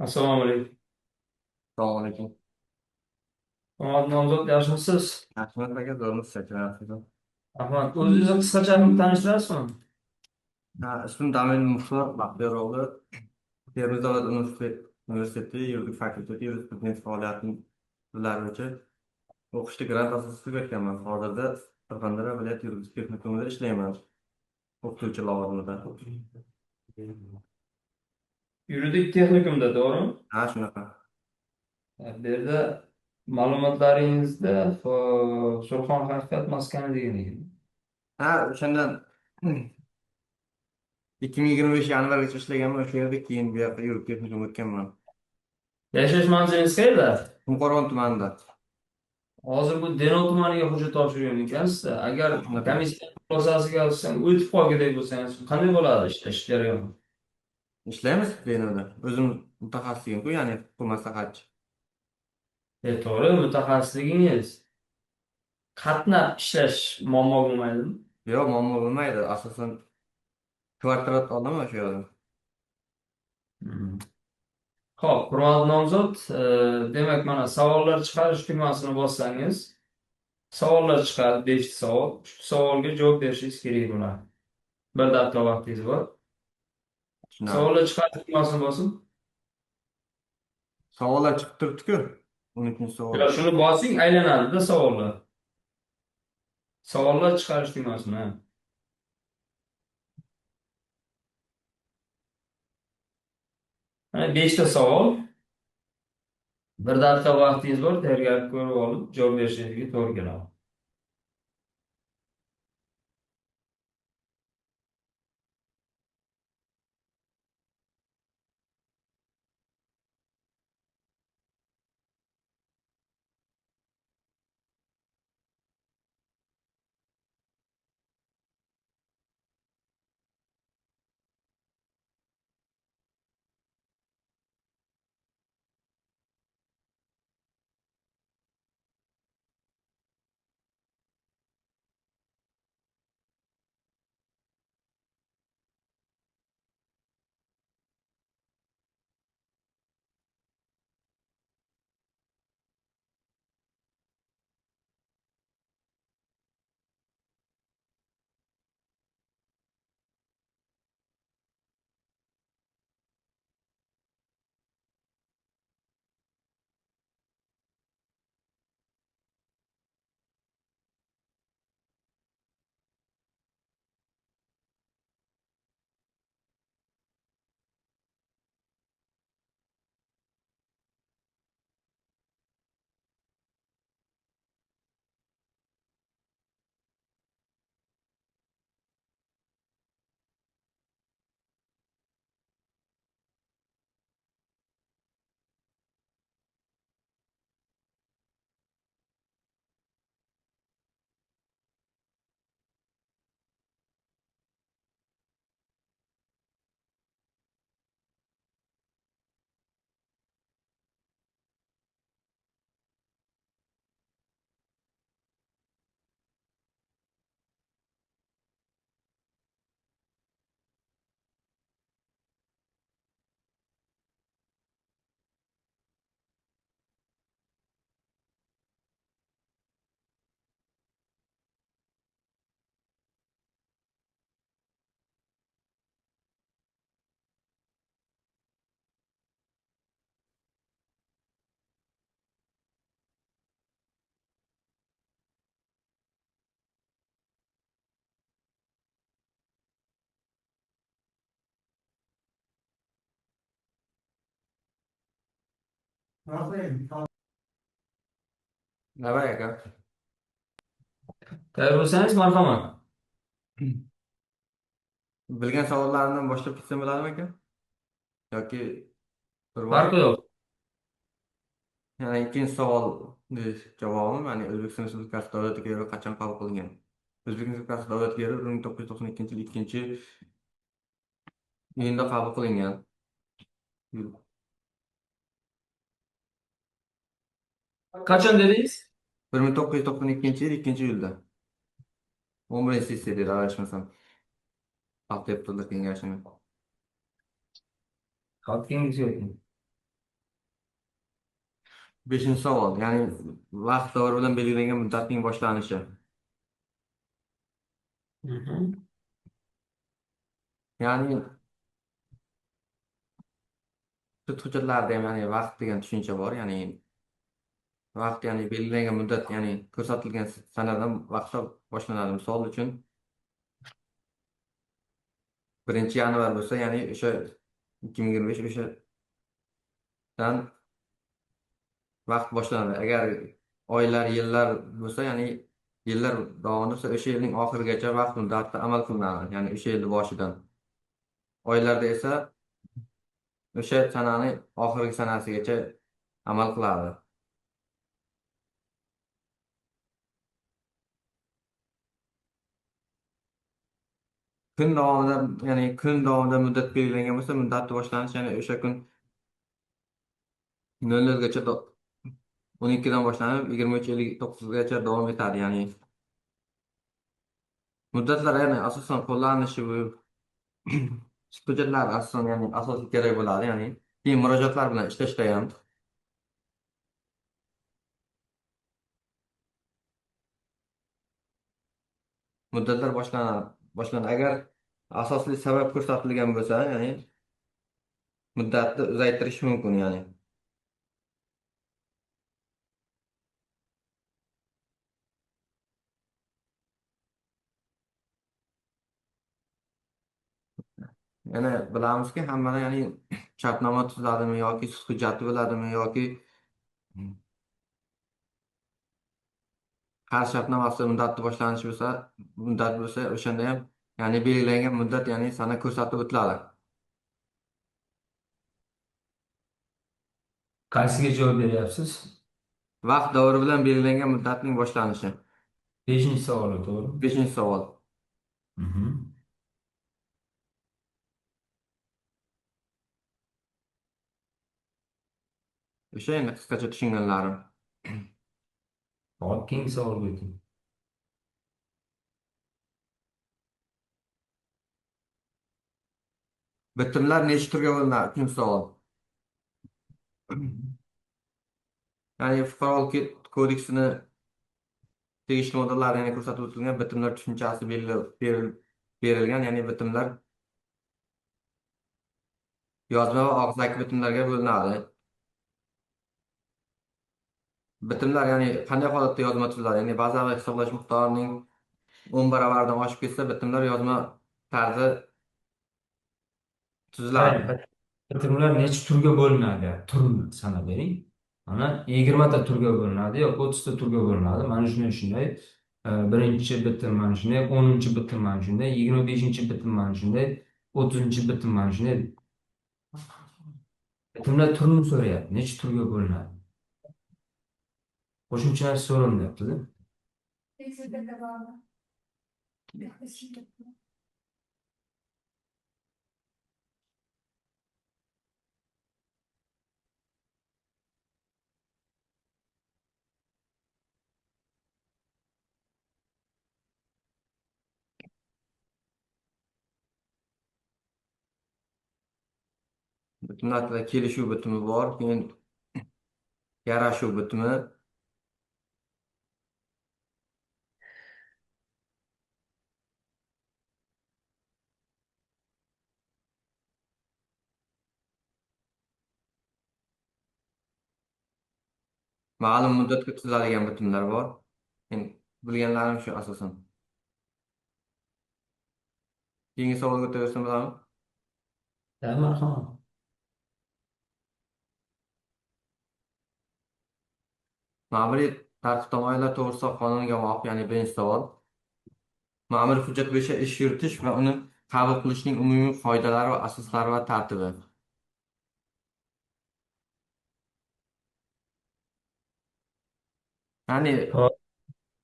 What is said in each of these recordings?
Assalomu alaykum. Assalomu alaykum. Hurmatli nomzod, yaxshimisiz? Rahmat aka, zo'rmisiz aka? Rahmat. O'zingizni qisqacha tanishtirasizmi? Ha, ismim Damir Muxtor Baxtiyor o'g'li. Termiz davlat universiteti yuridik fakulteti yurisprudensiya faoliyatini turlari bo'yicha o'qishda grant asosida tugatganman. Hozirda Surxondaryo viloyat yuridik texnikumida ishlayman. O'qituvchi lavozimida. Yuridik texnikumda, to'g'rimi? Ha, shunaqa. Bu yerda ma'lumotlaringizda Surxon haqiqat maskani degan ekan. Ha, o'shandan 2025 yanvargacha ishlaganman o'sha yerda, keyin bu yoqqa yuridik texnikumga o'tganman. Yashash manzilingiz qayerda? Qumqo'rg'on tumanida. Hozir bu Denov tumaniga hujjat topshirgan ekansizda. Agar Shunaqa. komissiya xulosasiga o'tib qolgudek bo'lsangiz, qanday bo'ladi ishlash jarayoni? Ishlaymiz Denovda. O'zim mutaxassisligim-ku, ya'ni huquq maslahatchi. To'g'ri, mutaxassisligingiz. Qatnab ishlash muammo bo'lmaydimi? Yo'q, muammo bo'lmaydi. Asosan kvartira olaman o'sha yerda. Xo'p, hurmatli nomzod, demak mana savollar chiqarish tugmasini bossangiz, savollar chiqadi, 5 ta savol. Shu savolga javob berishingiz kerak bo'ladi. Bir daqiqa vaqtingiz bor. Savollar chiqarish tugmasini bosing. Savollar chiqib turibdi-ku. 13-savol. Yo'q, shuni bosing, aylanadi-da savollar. Savollar chiqarish tugmasini. Ha. Mana 5 ta savol. Bir daqiqa vaqtingiz bor, tayyorgarlik ko'rib olib, javob berishingizga to'g'ri keladi. Nima aka? Tayyor bo'lsangiz, marhamat. Bilgan savollarimdan boshlab ketsam bo'ladimi aka? Yoki bir bor? Farqi yo'q. Ya'ni ikkinchi savol javobim, ya'ni O'zbekiston Respublikasi davlat gerbi qachon qabul qilingan? O'zbekiston Respublikasi davlat gerbi 1992-yil 2-iyunda qabul qilingan. Qachon dedingiz? 1992-yil 2-iyulda. 11-sessiyada adashmasam. Xalq deputatlar kengashini. Xalq kengashi. Beshinchi savol, ya'ni vaqt davri bilan belgilangan muddatning boshlanishi. Mhm. Ya'ni sud hujjatlarida ham ya'ni vaqt degan tushuncha bor, ya'ni vaqt ya'ni belgilangan muddat, ya'ni ko'rsatilgan sanadan vaqt boshlanadi. Misol uchun 1 yanvar bo'lsa, ya'ni o'sha 2025 o'shadan vaqt boshlanadi. Agar oylar, yillar bo'lsa, ya'ni yillar davomida bo'lsa, o'sha yilning oxirigacha vaqt muddati amal qilinadi, ya'ni o'sha yilni boshidan. Oylarda esa o'sha sanani oxirgi sanasigacha amal qiladi. Kun davomida, ya'ni kun davomida muddat belgilangan bo'lsa, muddatni boshlanishi, ya'ni o'sha kun 00gacha 12dan boshlanib 23:59gacha davom etadi. Ya'ni muddatlar ya'ni asosan qo'llanishi bu hujjatlar asosan ya'ni asosiy kerak bo'ladi, ya'ni keyin murojaatlar bilan ishlashda ham. Muddatlar boshlanadi. Agar asosli sabab ko'rsatilgan bo'lsa, ya'ni muddatni uzaytirish mumkin, ya'ni. Yana bilamizki, hammada ya'ni shartnoma tuziladimi yoki sud hujjati bo'ladimi yoki qarz shartnomasi muddati boshlanishi bo'lsa, muddat bo'lsa, o'shanda ham ya'ni belgilangan muddat, ya'ni sana ko'rsatib o'tiladi. Qaysiga javob beryapsiz? Vaqt davri bilan belgilangan muddatning boshlanishi. Beshinchi savol, to'g'rimi? Beshinchi savol. Mhm. O'sha endi qisqacha tushunganlarim. Hop, keyingi savolga o'ting. Bitimlar necha turga bo'linadi? Uchinchi savol. Ya'ni fuqarolik kodeksini tegishli moddalari ya'ni ko'rsatib o'tilgan bitimlar tushunchasi belgilab berilgan, ya'ni bitimlar yozma va og'zaki bitimlarga bo'linadi. Bitimlar ya'ni qanday holatda yozma tuziladi? Ya'ni bazaviy hisoblash miqdorining 10 baravaridan oshib ketsa, bitimlar yozma tarzda tuziladi. Bitimlar necha turga bo'linadi? Turni sanab bering. Mana 20 ta turga bo'linadi yoki 30 ta turga bo'linadi. Mana shunday shunday. Birinchi bitim mana shunday, 10 bitim mana shunday, 25 bitim mana shunday, 30 bitim mana shunday. Bitimlar turini so'rayapti. Necha turga bo'linadi? Qo'shimcha narsa so'ralmayapti-da. Bitimlarda kelishuv bitimi bor, keyin yarashuv bitimi. Ma'lum muddatga tuziladigan bitimlar bor. Men bilganlarim shu asosan. Keyingi savolga o'taversam bo'ladimi? Marhamat. Ma'muriy tartib tamoyillar to'g'risida qonunga muvofiq, ya'ni birinchi savol. Ma'muriy hujjat bo'yicha ish yuritish va uni qabul qilishning umumiy qoidalari va asoslari va tartibi. Ya'ni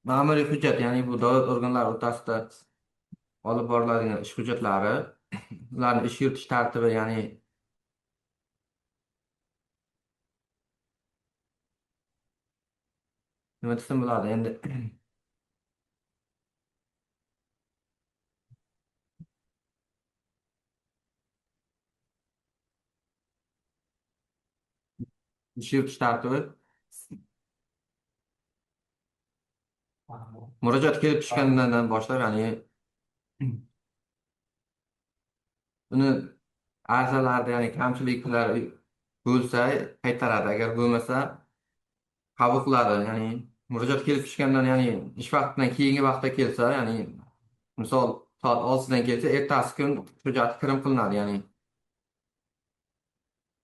ma'muriy hujjat, ya'ni bu davlat organlari o'rtasida olib boriladigan ish hujjatlari, ularni ish yuritish tartibi, ya'ni nima desam bo'ladi endi? Ish yuritish tartibi Murojaat kelib tushgandan boshlab, ya'ni uni arizalarda, ya'ni kamchiliklar bo'lsa qaytaradi, agar bo'lmasa qabul qiladi. Ya'ni murojaat kelib tushgandan, ya'ni ish vaqtidan keyingi vaqtda kelsa, ya'ni misol soat 6dan kelsa, ertasi kun hujjat kirim qilinadi, ya'ni.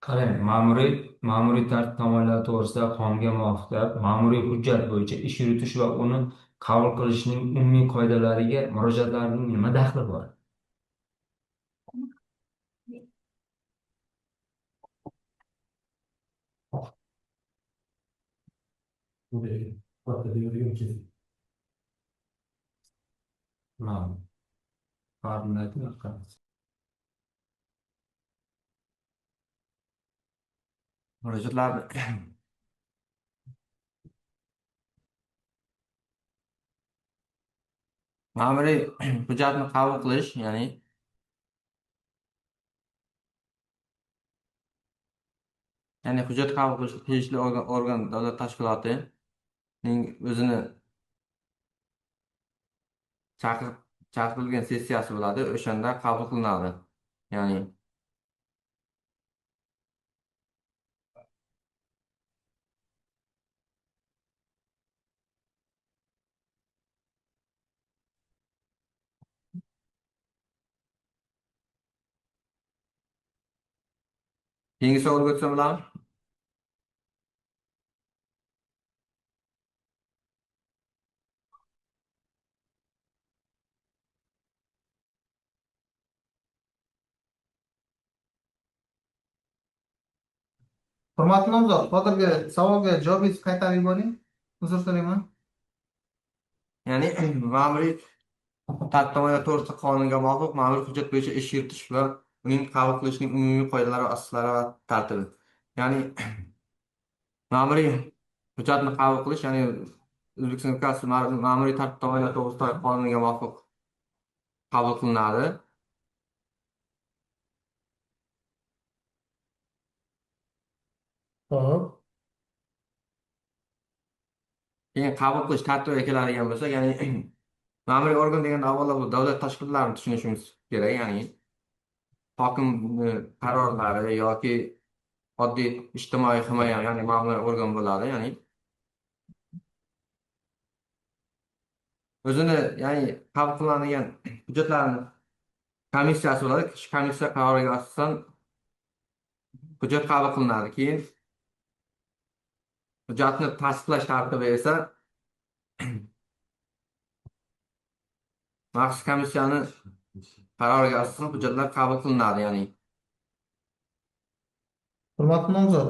Qarang, ma'muriy tartib taomillari to'g'risidagi qonunga muvofiq ma'muriy hujjat bo'yicha ish yuritish va uni qabul qilishning umumiy qoidalariga murojaatlarning nima daxli bor? Ma'lum. Murojaatlar ma'muriy hujjatni qabul qilish, ya'ni hujjat qabul qilish tegishli organ davlat tashkilotining o'zini chaqirilgan sessiyasi bo'ladi, o'shanda qabul qilinadi. Ya'ni keyingi savolga o'tsam bo'ladimi? Hurmatli nomzod, hozirgi savolga javobingizni qaytarib yuboring. Uzr so'rayman. Ya'ni ma'muriy tartib-taomillar to'g'risidagi qonunga muvofiq ma'muriy hujjat bo'yicha ish yuritish va uning qabul qilishning umumiy qoidalari va asoslari va tartibi. Ya'ni ma'muriy hujjatni qabul qilish, ya'ni O'zbekiston Respublikasi ma'muriy tartib-taomillar to'g'risidagi qonunga muvofiq qabul qilinadi. Xo'p. Keyin qabul qilish tartibiga keladigan bo'lsak, ya'ni ma'muriy organ deganda avvalo bu davlat tashkilotlarini tushunishimiz kerak, ya'ni hokim qarorlari yoki oddiy ijtimoiy himoya, ya'ni ma'muriy organ bo'ladi, ya'ni o'zini, ya'ni qabul qilinadigan hujjatlarni komissiyasi bo'ladi. Shu komissiya qaroriga asosan hujjat qabul qilinadi. Keyin hujjatni tasdiqlash tartibi esa maxsus komissiyani qaroriga asosan hujjatlar qabul qilinadi, ya'ni. Hurmatli nomzod,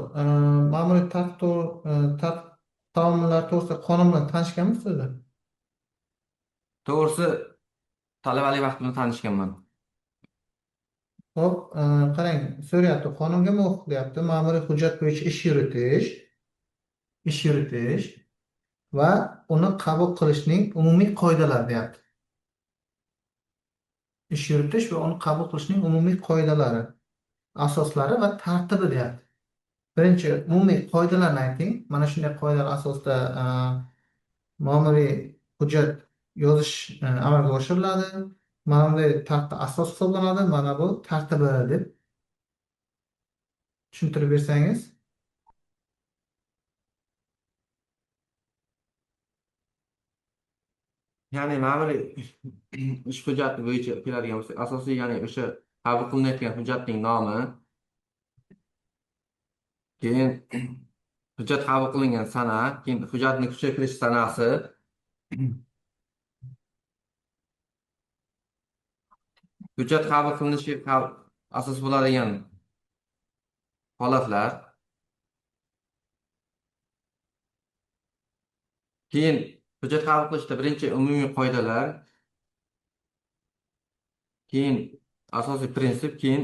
ma'muriy tartib taomillari to'g'risidagi qonun bilan tanishganmisiz o'zi? To'g'risi, talabalik vaqtimda tanishganman. Xo'p, qarang, so'rayapti, qonunga muvofiq deyapti, ma'muriy hujjat bo'yicha ish yuritish va uni qabul qilishning umumiy qoidalari deyapti. Ish yuritish va uni qabul qilishning umumiy qoidalari, asoslari va tartibi deyapti. Birinchi umumiy qoidalarni ayting. Mana shunday qoidalar asosida ma'muriy hujjat yozish amalga oshiriladi. Mana bunday tartib asos hisoblanadi. Mana bu tartibi deb tushuntirib bersangiz. Ya'ni ma'muriy ish hujjati bo'yicha keladigan bo'lsak, asosiy, ya'ni o'sha qabul qilinayotgan hujjatning nomi, keyin hujjat qabul qilingan sana, keyin hujjatni kuchga kirish sanasi, hujjat qabul qilinishiga asos bo'ladigan holatlar, keyin hujjat qabul qilishda birinchi umumiy qoidalar, keyin asosiy prinsip, keyin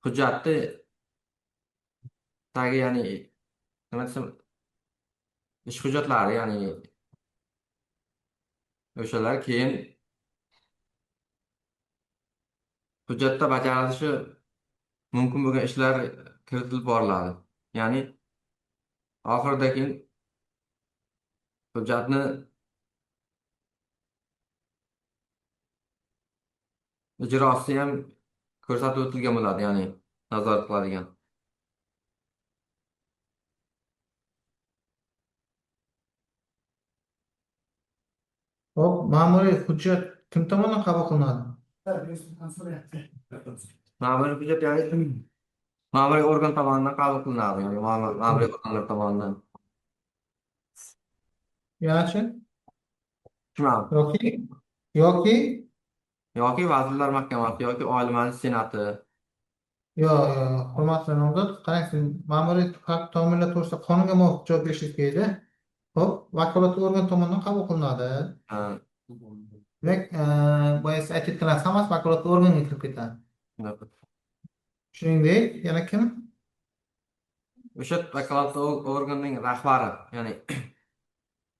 hujjatni tagi, ya'ni nima desam, ish hujjatlari, ya'ni o'shalar, keyin Hujjatda bajarilishi mumkin bo'lgan ishlar kiritilib boriladi. Ya'ni oxirida keyin hujjatni ijrosi ham ko'rsatib o'tilgan bo'ladi, ya'ni nazorat qiladigan. Xo'p, ma'muriy hujjat kim tomonidan qabul qilinadi? Ma'muriy hujjat ya'ni ma'muriy organ tomonidan qabul qilinadi, ya'ni ma'muriy organlar tomonidan. Yanachi? Tushunmadim. Yoki Yoki Vazirlar Mahkamasi yoki Oliy Majlis Senati. Yo'q, yo'q, hurmatli nomzod, qarang, siz ma'muriy haq taomillar to'g'risida qonunga muvofiq javob berishingiz kerakda. Xo'p, vakolatli organ tomonidan qabul qilinadi. Ha, Demak, boya siz aytib o'tganlar hammasi vakolatli organga kirib ketadi. Shunaqa. Shuningdek, yana kim? O'sha vakolatli organning rahbari, ya'ni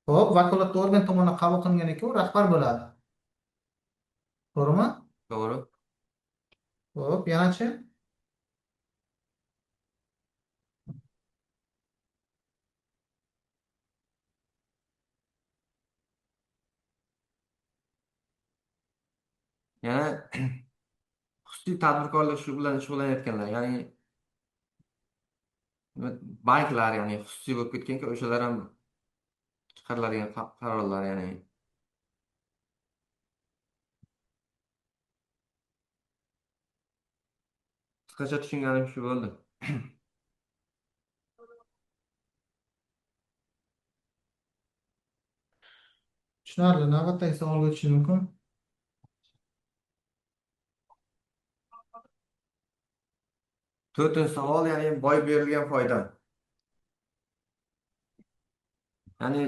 Xo'p, vakolatli organ tomonidan qabul qilingan ekan, u rahbar bo'ladi. To'g'rimi? To'g'ri. Xo'p, yanachi? Yana xususiy tadbirkorlik shu bilan shug'ullanayotganlar, ya'ni banklar, ya'ni xususiy bo'lib ketganku, o'shalar ham chiqariladigan qarorlar, ya'ni qisqacha tushunganim shu bo'ldi. Tushunarli. Navbatdagi savolga o'tish mumkin. To'rtinchi savol, ya'ni boy berilgan foyda. Ya'ni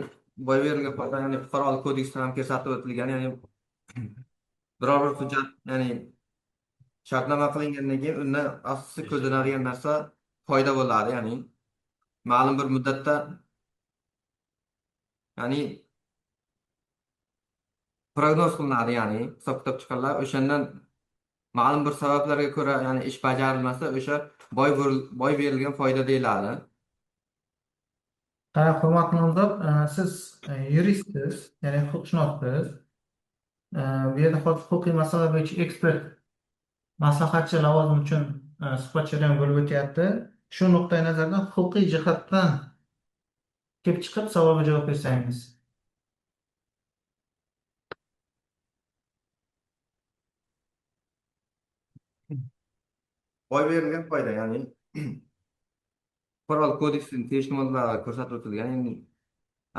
boy berilgan foyda, ya'ni fuqarolik kodeksida ham ko'rsatib o'tilgan, ya'ni biror bir hujjat, ya'ni shartnoma qilingandan keyin undan asosiy ko'zlanadigan narsa foyda bo'ladi, ya'ni ma'lum bir muddatda, ya'ni prognoz qilinadi, ya'ni hisob-kitob chiqariladi, o'shandan ma'lum bir sabablarga ko'ra, ya'ni ish bajarilmasa, o'sha boy berilgan foyda deyiladi. Qarang, hurmatli nomzod, siz yuristsiz, ya'ni huquqshunossiz. Bu yerda hozir huquqiy masalalar bo'yicha ekspert maslahatchi lavozimi uchun suhbat jarayoni bo'lib o'tyapti. Shu nuqtai nazardan huquqiy jihatdan kelib chiqib savolga javob bersangiz. Boy berilgan foyda, ya'ni fuqarolik kodeksining tegishli moddalari ko'rsatib o'tilgan, ya'ni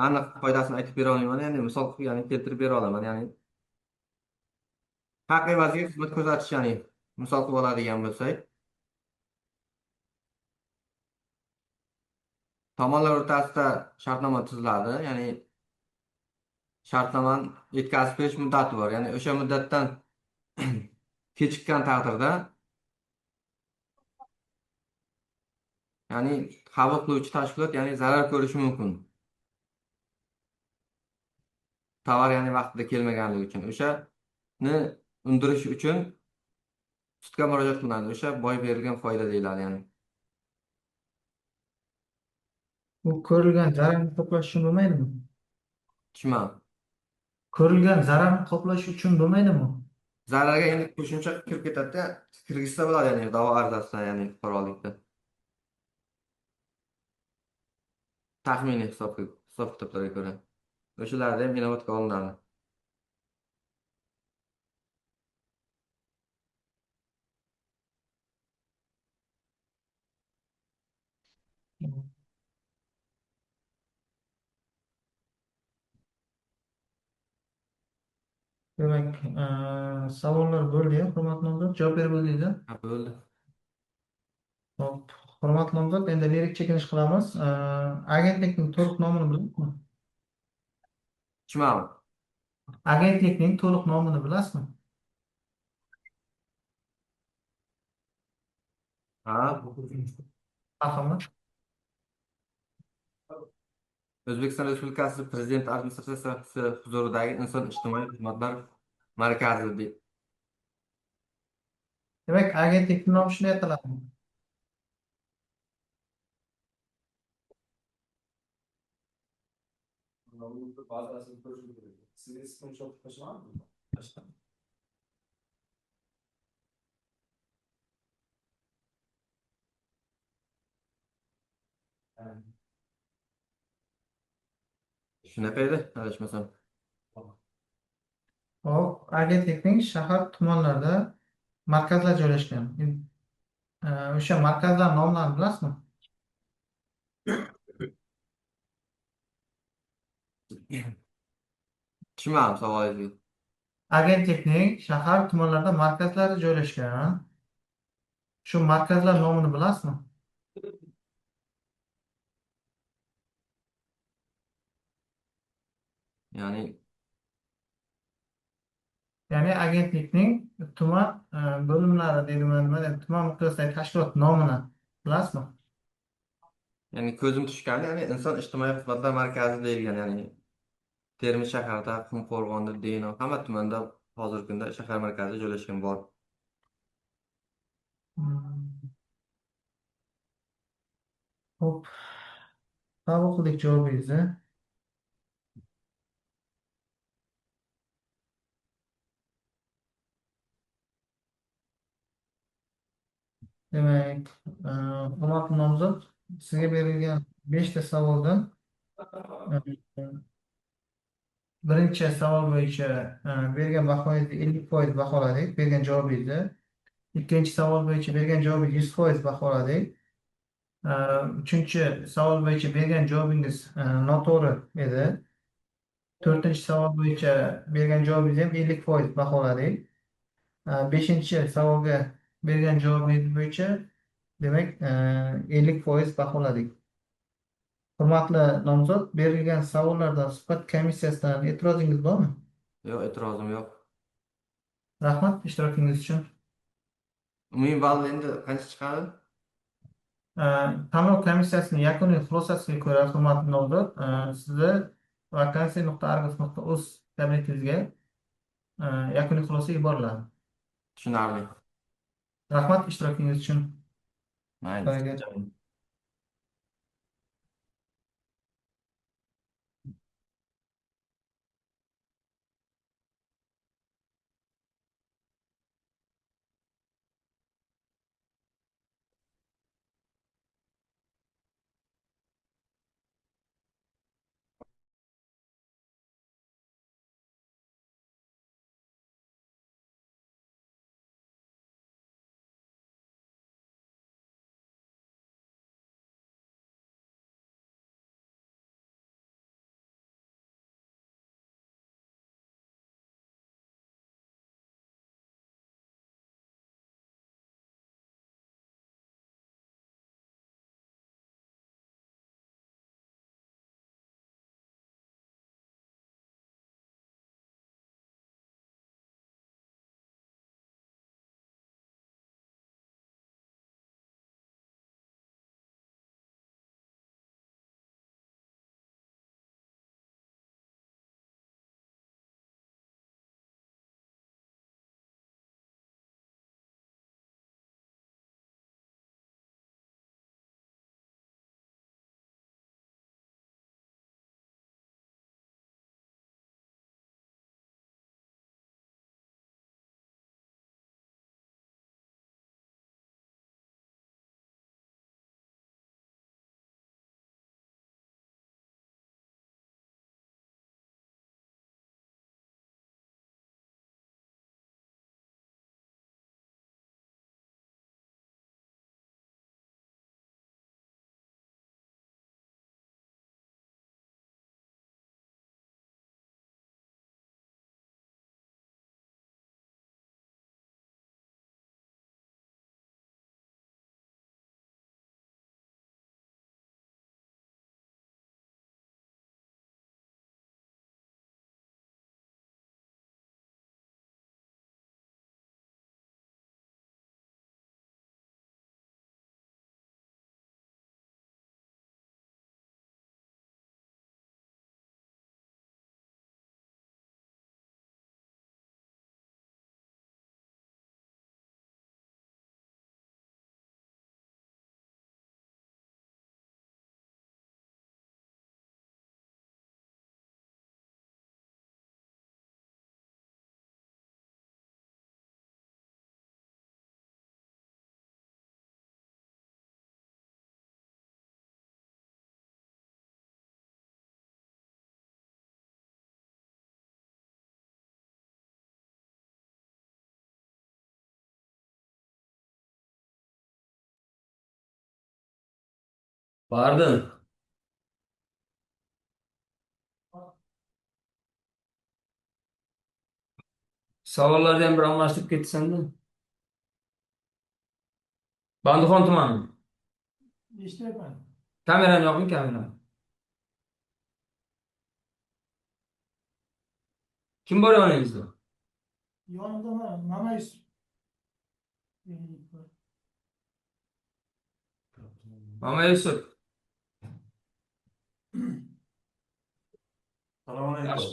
aniq foydasini aytib bera olmayman, ya'ni misol qilib, ya'ni keltirib bera olaman, ya'ni haq evaziga xizmat ko'rsatish, ya'ni misol qilib oladigan bo'lsak, tomonlar o'rtasida shartnoma tuziladi, ya'ni shartnomani yetkazib berish muddati bor, ya'ni o'sha muddatdan kechikkan taqdirda, ya'ni qabul qiluvchi tashkilot, ya'ni zarar ko'rishi mumkin. Tovar, ya'ni vaqtida kelmaganligi uchun o'shani undirish uchun sudga murojaat qilinadi. O'sha boy berilgan foyda deyiladi, ya'ni. Bu ko'rilgan zararni qoplash uchun bo'lmaydimi? Tushunmadim. Ko'rilgan zararni qoplash uchun bo'lmaydimi? Zararga endi qo'shimcha kirib ketadi-da, kirgizsa bo'ladi, ya'ni da'vo arizasida, ya'ni fuqarolikda. Taxminiy hisob kitoblarga ko'ra. O'shalarda ham inobatga olinadi. Demak, savollar bo'ldi, hurmatli nomzod, javob berib bo'ldingiz. Ha, bo'ldi. Xo'p, hurmatli nomzod, endi lirik chekinish qilamiz. Agentlikning to'liq nomini bilasizmi? Tushunmadim. Agentlikning to'liq nomini bilasizmi? Ha? Marhamat. O'zbekiston Respublikasi Prezidenti administratsiyasi huzuridagi Inson ijtimoiy xizmatlar markazi. Demak, agentlikning nomi shunday ataladi. Bazasini ko'rish kerak. Sizga skrinshot tashlamadimmi? Tashladim. Shunaqa edi, adashmasam. Hop, agentlikning shahar, tumanlarda markazlar joylashgan. O'sha markazlar nomlarini bilasizmi? Tushunmadim savolingizga. Agentlikning shahar, tumanlarda markazlari joylashgan. Shu markazlar nomini bilasizmi? Ya'ni Ya'ni agentlikning tuman bo'limlari deydimi, nima deydi, tuman miqyosidagi tashkilot nomini bilasizmi? Ya'ni ko'zim tushgani, ya'ni inson ijtimoiy xizmatlar markazi deyilgan, ya'ni Termiz shahrida, Qumqo'rg'onda, Denov, hamma tumanda hozirgi kunda shahar markazida joylashgan bor. Xo'p, qabul qildik javobingizni. Demak, hurmatli nomzod, sizga berilgan 5 ta savoldan birinchi savol bo'yicha bergan bahoyingizni 50% baholadik, bergan javobingizni. Ikkinchi savol bo'yicha bergan javobingizni 100% baholadik. Uchinchi savol bo'yicha bergan javobingiz noto'g'ri edi. To'rtinchi savol bo'yicha bergan javobingizni ham 50% baholadik. Beshinchi savolga bergan javobingiz bo'yicha demak 50% baholadik. Hurmatli nomzod, berilgan savollardan suhbat komissiyasidan e'tirozingiz bormi? Yo'q, e'tirozim yo'q. Rahmat ishtirokingiz uchun. Umumiy ball endi qancha chiqadi? Tanlov komissiyasining yakuniy xulosasiga ko'ra, hurmatli nomzod, sizni vakansiya.argos.uz kabinetingizga yakuniy xulosa yuboriladi. Tushunarli. Rahmat ishtirokingiz uchun. Mayli. Xitoyga. Bardin. Savollarni ham bir almashtirib ketsan-da. Bandixon tumani. Eshityapman. Kamerani yoqing, kamerani. Kim bor yoningizda? Yonimda mana Mama Yusuf. Mama Yusuf. Assalomu alaykum.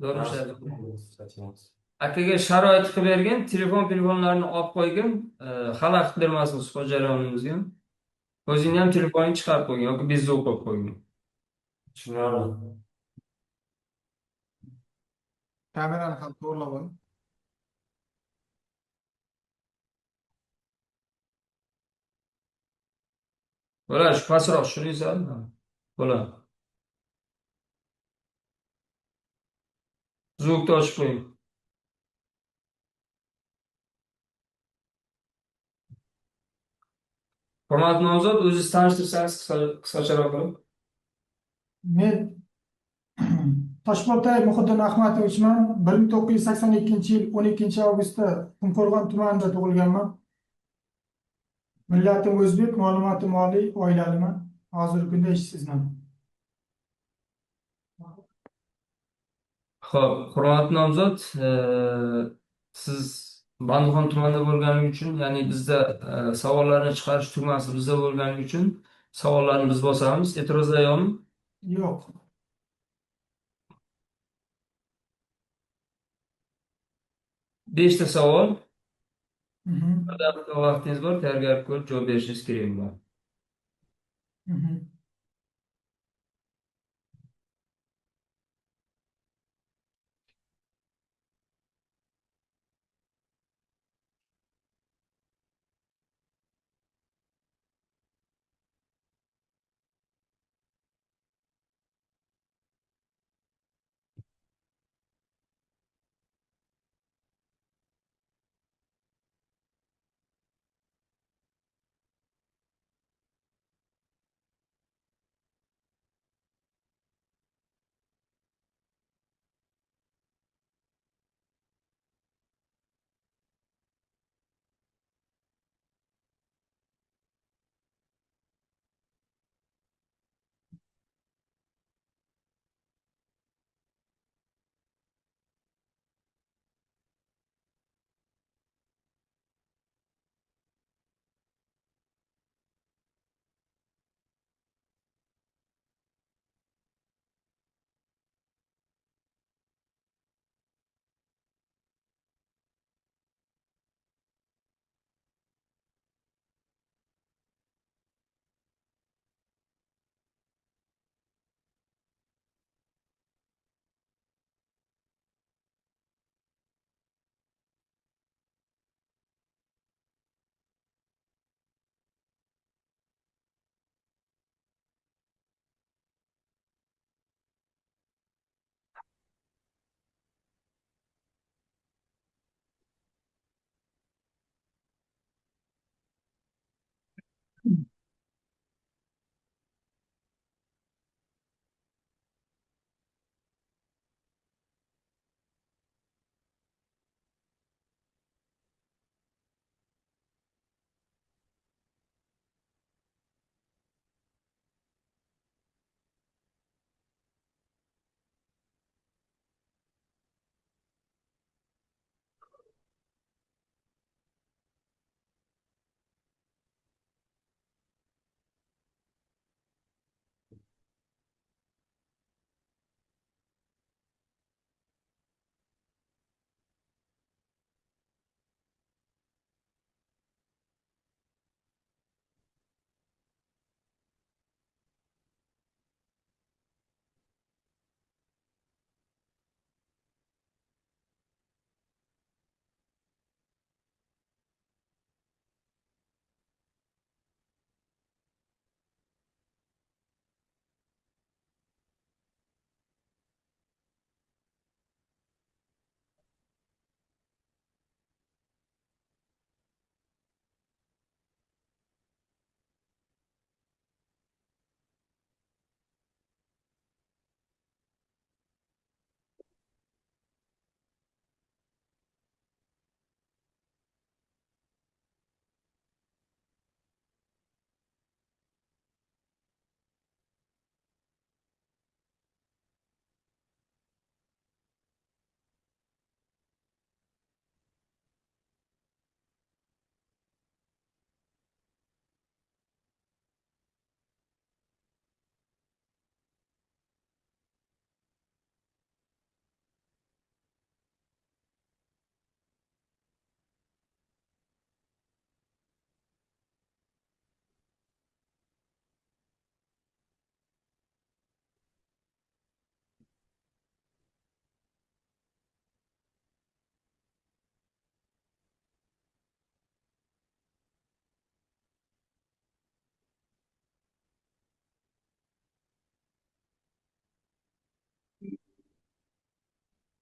Zo'rmi? Akaga sharoit qilib bergin, telefonlarni olib qo'ygin, xalaqit bermasin suhbat jarayonimizga. O'zingni ham telefoningni chiqarib qo'ygin yoki bezov qo'yib qo'ygin. Tushunarli. Kamerani ham to'g'rilab oling. Bo'ladi, shu pastroq tushiringizmi? Bo'ladi. Zvukni ochib qo'ying. Hurmatli nomzod, o'zingizni tanishtirsangiz qisqacharoq qilib. Men Toshboltayev Muhiddin Ahmatovichman. 1982-yil 12 avgustda Qumqo'rg'on tumanida tug'ilganman. Millatim o'zbek, ma'lumotim oliy, oilaliman. Hozirgi kunda ishsizman. Xo'p, hurmatli nomzod, siz Bandixon tumanida bo'lgani uchun, ya'ni bizda savollarni chiqarish tugmasi bizda bo'lgani uchun savollarni biz bosamiz. E'tirozlar yo'qmi? Yo'q. Beshta savol. Mhm. Bir daqiqa vaqtingiz bor, tayyorgarlik ko'rib javob berishingiz kerak bo'ladi. Mhm.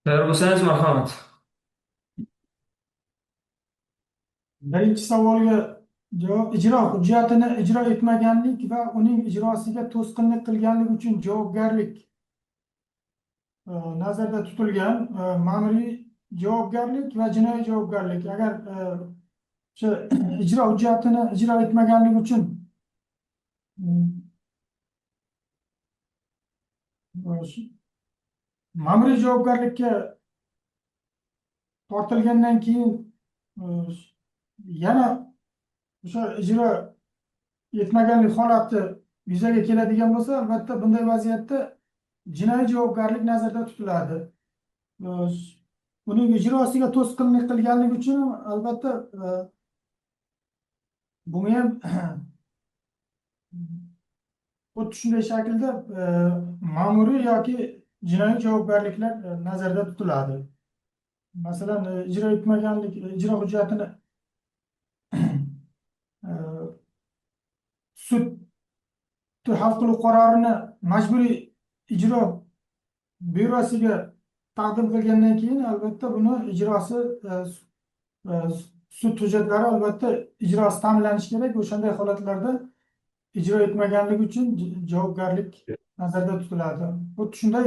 Tayyor bo'lsangiz, marhamat. Birinchi savolga javob: ijro hujjatini ijro etmaganlik va uning ijrosiga to'sqinlik qilganlik uchun javobgarlik nazarda tutilgan. Ma'muriy javobgarlik va jinoiy javobgarlik. Agar o'sha ijro hujjatini ijro etmaganlik uchun ma'muriy javobgarlikka tortilgandan keyin yana o'sha ijro etmaganlik holati yuzaga keladigan bo'lsa, albatta bunday vaziyatda jinoiy javobgarlik nazarda tutiladi. Uning ijrosiga to'sqinlik qilganlik uchun albatta bunga ham xuddi shunday shaklda ma'muriy yoki jinoiy javobgarliklar nazarda tutiladi. Masalan, ijro etmaganlik, ijro hujjatini sud hal qiluv qarorini majburiy ijro byurosiga taqdim qilgandan keyin albatta buni ijrosi, sud hujjatlari albatta ijrosi ta'minlanishi kerak. O'shanday holatlarda ijro etmaganlik uchun javobgarlik nazarda tutiladi. Xuddi shunday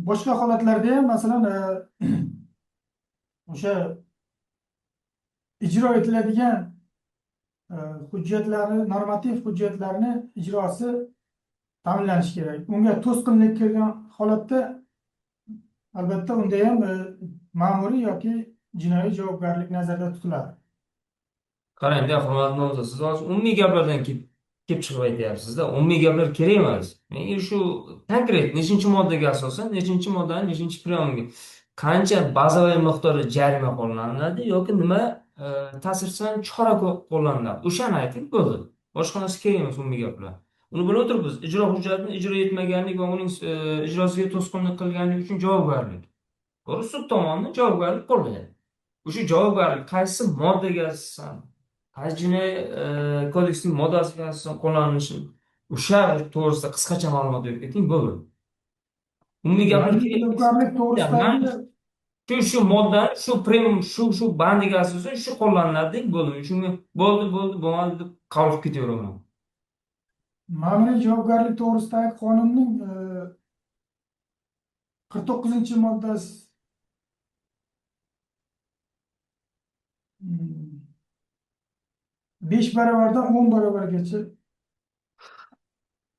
boshqa holatlarda ham, masalan, o'sha ijro etiladigan hujjatlarni, normativ hujjatlarni ijrosi ta'minlanishi kerak. Unga to'sqinlik qilgan holatda albatta unda ham ma'muriy yoki jinoiy javobgarlik nazarda tutiladi. Qarang-da, hurmatli nomzod, siz hozir umumiy gaplardan kelib chiqib aytyapsiz-da. Umumiy gaplar kerak emas. Menga shu konkret nechinchi moddaga asosan, nechinchi moddani nechinchi priyomga qancha bazaviy miqdorda jarima qo'llaniladi yoki nima ta'sirchan chora qo'llaniladi. O'shani ayting, bo'ldi. Boshqa narsa kerak emas umumiy gaplar. Uni bilib o'tiribmiz. Ijro hujjatini ijro etmaganlik va uning ijrosiga to'sqinlik qilganlik uchun javobgarlik. To'g'ri, sud tomonidan javobgarlik qo'llanadi. O'sha javobgarlik qaysi moddaga asosan, qaysi jinoiy kodeksning moddasiga asosan qo'llanilishi, o'sha to'g'risida qisqacha ma'lumot berib keting, bo'ldi. Umumiy gaplar kerak emas. Javobgarlik to'g'risidagi Shu moddani, shu prim, shu bandiga asosan shu qo'llaniladi deng, bo'ldi. Shunga bo'ldi, bo'ldi, bo'lmadi deb qabul qilib ketaveraman. Ma'muriy javobgarlik to'g'risidagi qonunning 49-moddasi 5 barobardan 10 barobargacha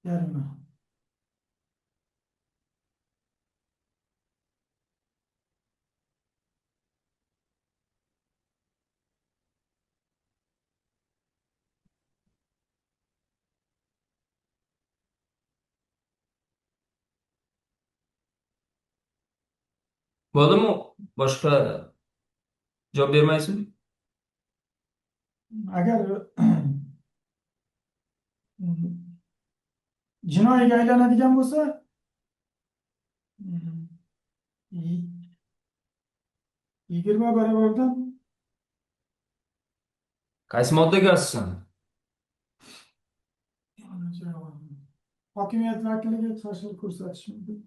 jarima. Bo'ldimi? Boshqa javob bermaysizmi? Agar jinoiyga aylanadigan bo'lsa, 20 barobardan. Qaysi moddaga asosan? Hokimiyat vakiliga qarshilik ko'rsatish mumkin.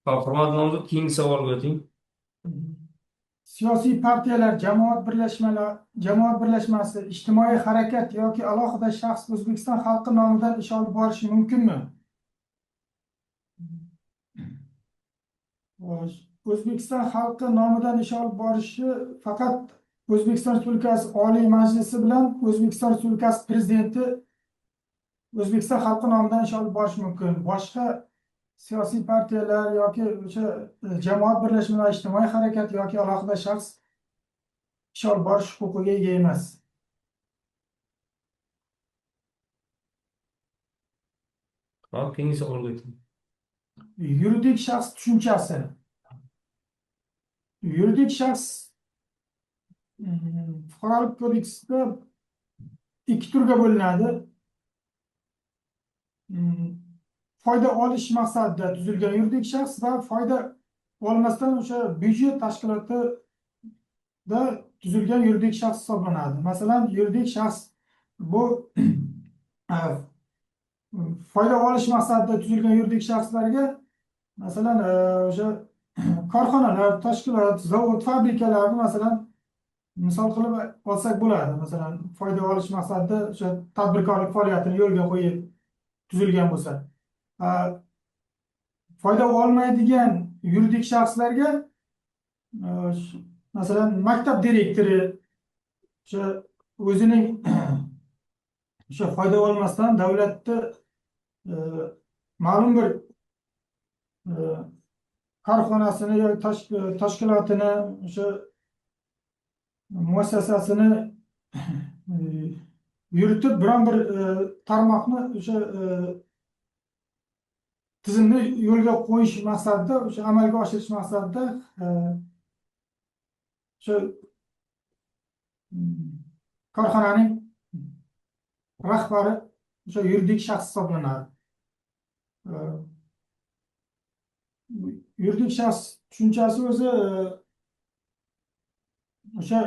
Xo'p, hurmatli nomzod, keyingi savolga o'ting. Siyosiy partiyalar, jamoat birlashmasi, ijtimoiy harakat yoki alohida shaxs O'zbekiston xalqi nomidan ish olib borishi mumkinmi? O'zbekiston xalqi nomidan ish olib borishi faqat O'zbekiston Respublikasi Oliy Majlisi bilan O'zbekiston Respublikasi Prezidenti O'zbekiston xalqi nomidan ish olib borishi mumkin. Boshqa siyosiy partiyalar yoki o'sha jamoat birlashmalari, ijtimoiy harakat yoki alohida shaxs ish olib borish huquqiga ega emas. Hop, keyingi savolga o'ting. Yuridik shaxs tushunchasi. Yuridik shaxs Fuqarolik kodeksida ikki turga bo'linadi. Foyda olish maqsadida tuzilgan yuridik shaxs va foyda olmasdan o'sha byudjet tashkilotida tuzilgan yuridik shaxs hisoblanadi. Masalan, yuridik shaxs bu foyda olish maqsadida tuzilgan yuridik shaxslarga, masalan, o'sha korxonalar, tashkilot, zavod, fabrikalarni, masalan, misol qilib olsak bo'ladi. Masalan, foyda olish maqsadida o'sha tadbirkorlik faoliyatini yo'lga qo'yib tuzilgan bo'lsa. Foyda olmaydigan yuridik shaxslarga, masalan, maktab direktori o'sha o'zining o'sha foyda olmasdan davlatni ma'lum bir korxonasini yoki tashkilotini, o'sha muassasasini yuritib, biron bir tarmoqni, o'sha tizimni yo'lga qo'yish maqsadida, o'sha amalga oshirish maqsadida o'sha korxonaning rahbari o'sha yuridik shaxs hisoblanadi. Yuridik shaxs tushunchasi o'zi o'sha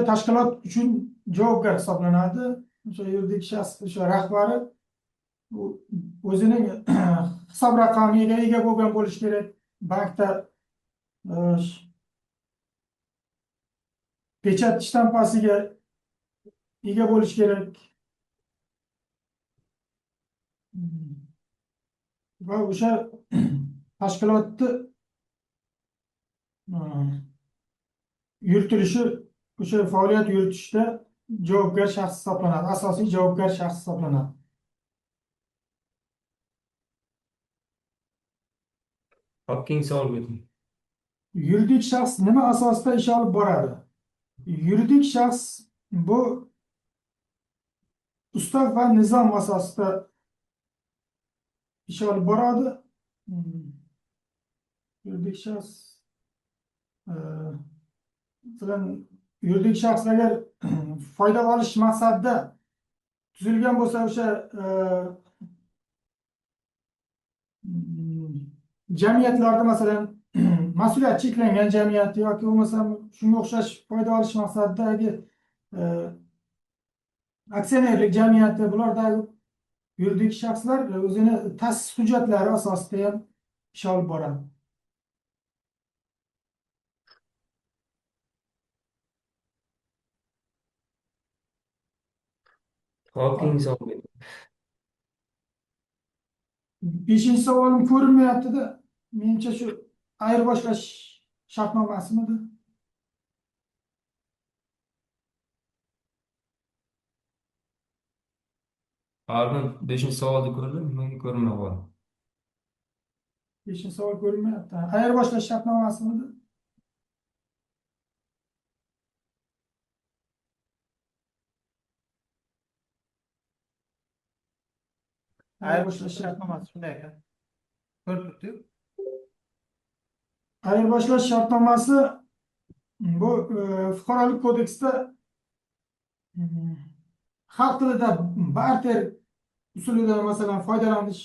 tashkilot uchun javobgar hisoblanadi. O'sha yuridik shaxs o'sha rahbari o'zining hisob raqamiga ega bo'lgan bo'lishi kerak. Bankda pechat shtampasiga ega bo'lishi kerak. Va o'sha tashkilotni yuritilishi, o'sha faoliyat yuritishda javobgar shaxs hisoblanadi, asosiy javobgar shaxs hisoblanadi. Hop, keyingi savolga o'ting. Yuridik shaxs nima asosida ish olib boradi? Yuridik shaxs bu ustav va nizom asosida ish olib boradi. Yuridik shaxs, masalan, yuridik shaxs agar foyda olish maqsadida tuzilgan bo'lsa, o'sha jamiyatlarda, masalan, mas'uliyat cheklangan jamiyat yoki bo'lmasam shunga o'xshash foyda olish maqsadidagi aksionerlik jamiyati, bulardagi yuridik shaxslar o'zini ta'sis hujjatlari asosida ham ish olib boradi. Hop, keyingi savolga o'ting. Beshinchi savolim ko'rinmayapti-da. Menimcha shu ayirboshlash shartnomasimidi? Pardon, beshinchi savolni ko'rdim, menga ko'rinmay qoldi. Beshinchi savol ko'rinmayapti. Ayirboshlash shartnomasimidi? Ayirboshlash shartnomasi shunday ekan. Ko'rib turibdi-yu. Ayirboshlash shartnomasi bu fuqarolik kodeksida xalq tilida barter usulidan, masalan, foydalanish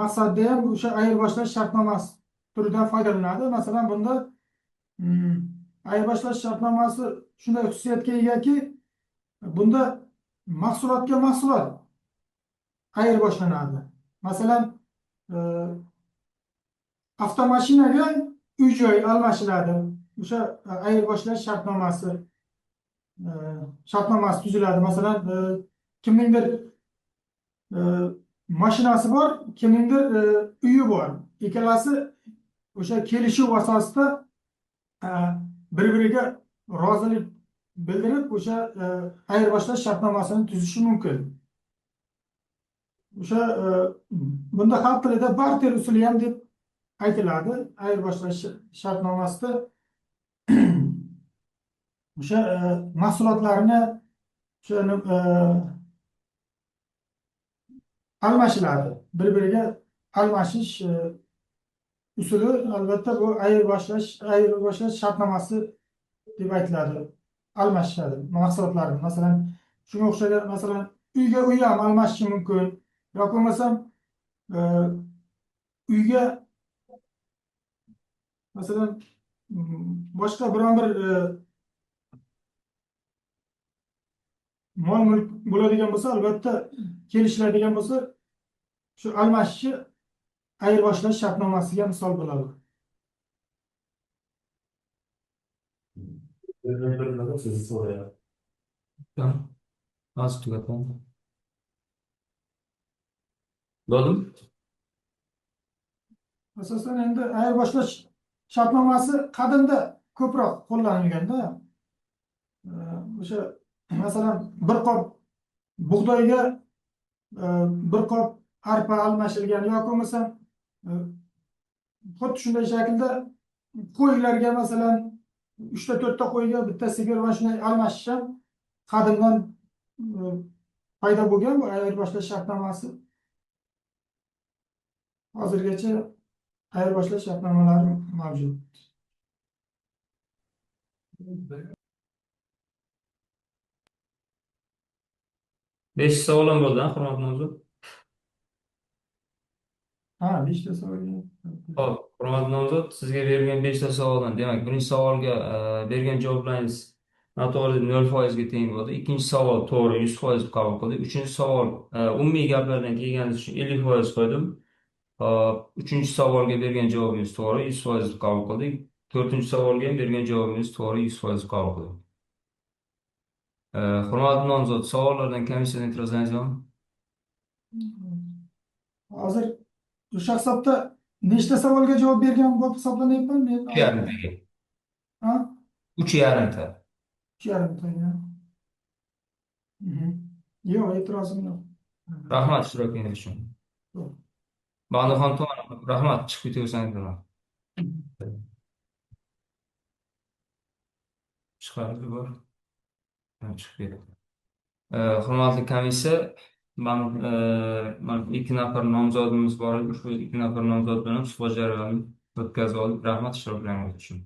maqsadida ham o'sha ayirboshlash shartnomasi turidan foydalanadi. Masalan, bunda ayirboshlash shartnomasi shunday xususiyatga egaki, bunda mahsulotga mahsulot ayirboslanadi. Masalan, avtomashinaga uy joy almashiladi. O'sha ayirboshlash shartnomasi tuziladi. Masalan, kimningdir mashinasi bor, kimningdir uyi bor. Ikkalasi o'sha kelishuv asosida bir-biriga rozilik bildirib, o'sha ayirboshlash shartnomasini tuzishi mumkin. O'sha bunda xalq tilida barter usuli ham deb aytiladi. Ayirboshlash shartnomasida o'sha mahsulotlarni O'sha almashiladi. Bir-biriga almashish usuli albatta bu ayirboshlash shartnomasi deb aytiladi. Almashishadi mahsulotlarni. Masalan, shunga o'xshagan, masalan, uyga uy ham almashishi mumkin yoki bo'lmasam uyga masalan boshqa biron bir mol mulk bo'ladigan bo'lsa, albatta kelishiladigan bo'lsa, shu almashishi ayirboshlash shartnomasiga misol bo'ladi. Sizni so'rayapti. Tamam. Hozir tugataman. Bo'ldimi? Asosan endi ayirboshlash shartnomasi qadimda ko'proq qo'llanilganda, o'sha masalan bir qop bug'doyga bir qop arpa almashilgan yoki bo'lmasam xuddi shunday shaklda qo'ylarga masalan 3ta 4ta qo'yga bitta sigir va shunday almashish ham qadimdan paydo bo'lgan bu ayirboshlash shartnomasi. Hozirgacha ayirboshlash shartnomalari mavjud. 5 savol ham bo'ldi, ha, hurmatli nomzod? Ha, 5 ta savol. Xo'p, hurmatli nomzod, sizga berilgan 5 ta savoldan, demak, birinchi savolga bergan javoblaringiz noto'g'ri deb 0% ga teng bo'ldi. Ikkinchi savol to'g'ri, 100% qabul qildik. Uchinchi savol umumiy gaplardan kelganingiz uchun 50% qo'ydim. Hop, uchinchi savolga bergan javobingiz to'g'ri, 100% qabul qildik. To'rtinchi savolga ham bergan javobingiz to'g'ri, 100% qabul qildik. Hurmatli nomzod, savollardan komissiyadan e'tirozlaringiz bormi? Hozir o'sha hisobda nechta savolga javob bergan bo'lib hisoblanyapman men? 3,5 taga. Ha? 3,5 ta. 3,5 taga. Yo'q, e'tirozim yo'q. Rahmat ishtirokingiz uchun. Yo'q. Bag'nixon tuman, rahmat, chiqib ketaversangiz bo'ladi. Chiqardi bor. Chiqib ketdi. Hurmatli komissiya, man 2 nafar nomzodimiz bor edi. Ushbu 2 nafar nomzod bilan suhbat jarayonini o'tkazib oldik. Rahmat ishtiroklaringiz uchun.